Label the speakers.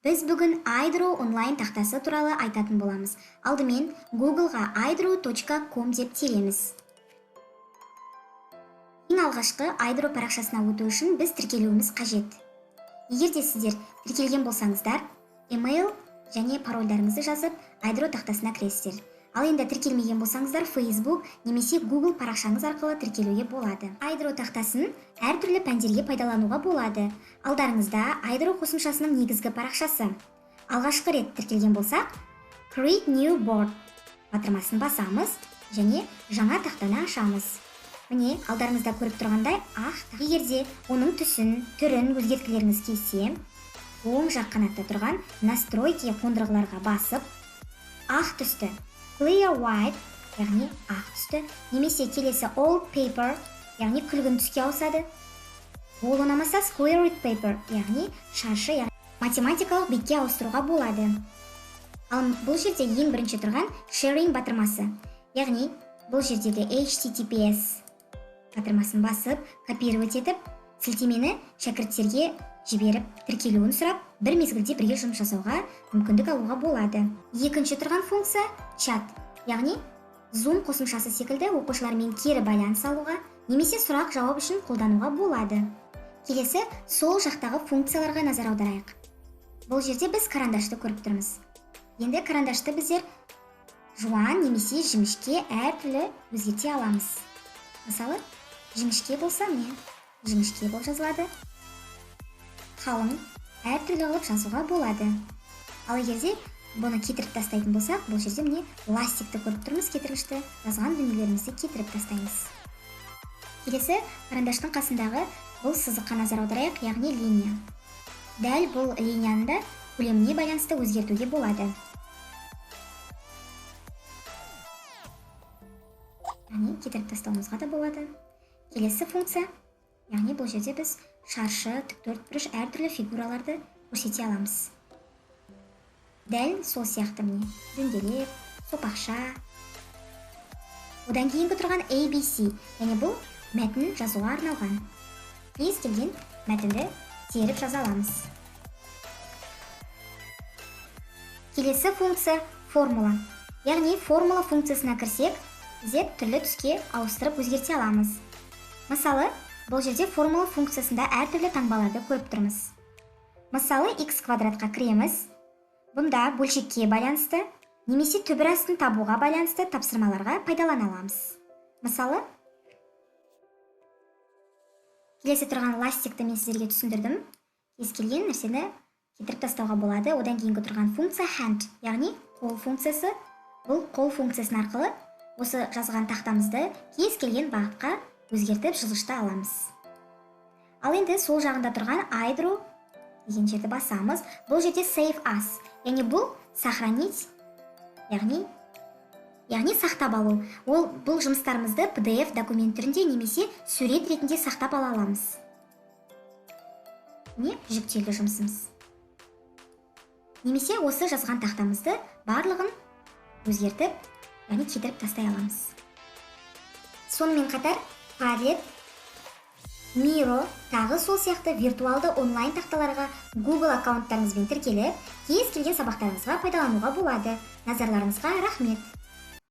Speaker 1: Біз бүгін iDraw онлайн тақтасы туралы айтатын боламыз. Алдымен Googleға iDraw.com деп тереміз. Ең алғашқы iDraw парақшасына өту үшін біз тіркелуіміз қажет. Егер де сіздер тіркелген болсаңыздар, email және парольдарыңызды жазып, iDraw тақтасына кіресіздер. Ал енді тіркелмеген болсаңыздар, Facebook немесе Google парақшаңыз арқылы тіркелуге болады. iDraw тақтасын әртүрлі пәндерге пайдалануға болады. Алдарыңызда iDraw қосымшасының негізгі парақшасы. Алғашқы рет тіркелген болсақ, Create New Board батырмасын басамыз және жаңа тақтаны ашамыз. Міне, алдарыңызда көріп тұрғандай ақ. Егер де оның түсін, түрін өзгерткілеріңіз келсе, оң жақ қанатта тұрған настройки қондырғыларға басып, ақ түсті Clear White, яғни ақ түсті, немесе келесі Old Paper, яғни күлгін түске ауысады. Ол ұнамаса Squared Paper, яғни шаршы, яғни математикалық бетке ауыстыруға болады. Ал бұл жерде ең бірінші тұрған Sharing батырмасы, яғни бұл жердегі HTTPS батырмасын басып, копировать етіп, сілтемені шәкірттерге жіберіп, тіркелуін сұрап, бір мезгілде бірге жұмыс жасауға мүмкіндік алуға болады. Екінші тұрған функция чат, яғни Zoom қосымшасы секілді оқушылармен кері байланыс алуға немесе сұрақ жауап үшін қолдануға болады. Келесі сол жақтағы функцияларға назар аударайық. Бұл жерде біз карандашты көріп тұрмыз. Енді карандашты біздер жуан немесе жіңішке әртүрлі өзгерте аламыз. Мысалы, жіңішке болса, міне, жіңішке болып жазылады. Қалың әртүрлі қылып жазуға болады. Ал егер де бұны кетіріп тастайтын болсақ, бұл жерде міне ластикті көріп тұрмыз, кетіргішті, жазған дүниелерімізді кетіріп тастаймыз. Келесі карандаштың қасындағы бұл сызыққа назар аударайық, яғни линия. Дәл бұл линияны да көлеміне байланысты өзгертуге болады. Яғни кетіріп тастауымызға да болады. Келесі функция, яғни бұл жерде біз шаршы, тіктөртбұрыш әртүрлі фигураларды көрсете аламыз. Дәл сол сияқты міне дөңгелек, сопақша. Одан кейінгі тұрған ABC, яғни бұл мәтін жазуға арналған. Кез келген мәтінді теріп жаза аламыз. Келесі функция формула. Яғни формула функциясына кірсек, біздер түрлі түске ауыстырып өзгерте аламыз. Мысалы, бұл жерде формула функциясында әртүрлі таңбаларды көріп тұрмыз. Мысалы, x квадратқа кіреміз. Бұнда бөлшекке байланысты немесе түбір астын табуға байланысты тапсырмаларға пайдалана аламыз. Мысалы, келесі тұрған ластикті мен сіздерге түсіндірдім. Кез келген нәрсені кетіріп тастауға болады. Одан кейінгі тұрған функция hand, яғни қол функциясы. Бұл қол функциясын арқылы осы жазған тақтамызды кез келген бағытқа өзгертіп жылжыта аламыз. Ал енді сол жағында тұрған iDraw деген жерді басамыз. Бұл жерде Save As, яғни бұл сохранить, яғни сақтап алу. Ол бұл жұмыстарымызды PDF документ түрінде немесе сурет ретінде сақтап ала аламыз. Міне жүктелді жұмысымыз. Немесе осы жазған тақтамызды барлығын өзгертіп, яғни кетіріп тастай аламыз. Сонымен қатар Padlet, Miro тағы сол сияқты виртуалды онлайн тақталарға Google аккаунттарыңызбен тіркеліп, кез келген сабақтарыңызға пайдалануға болады. Назарларыңызға рахмет.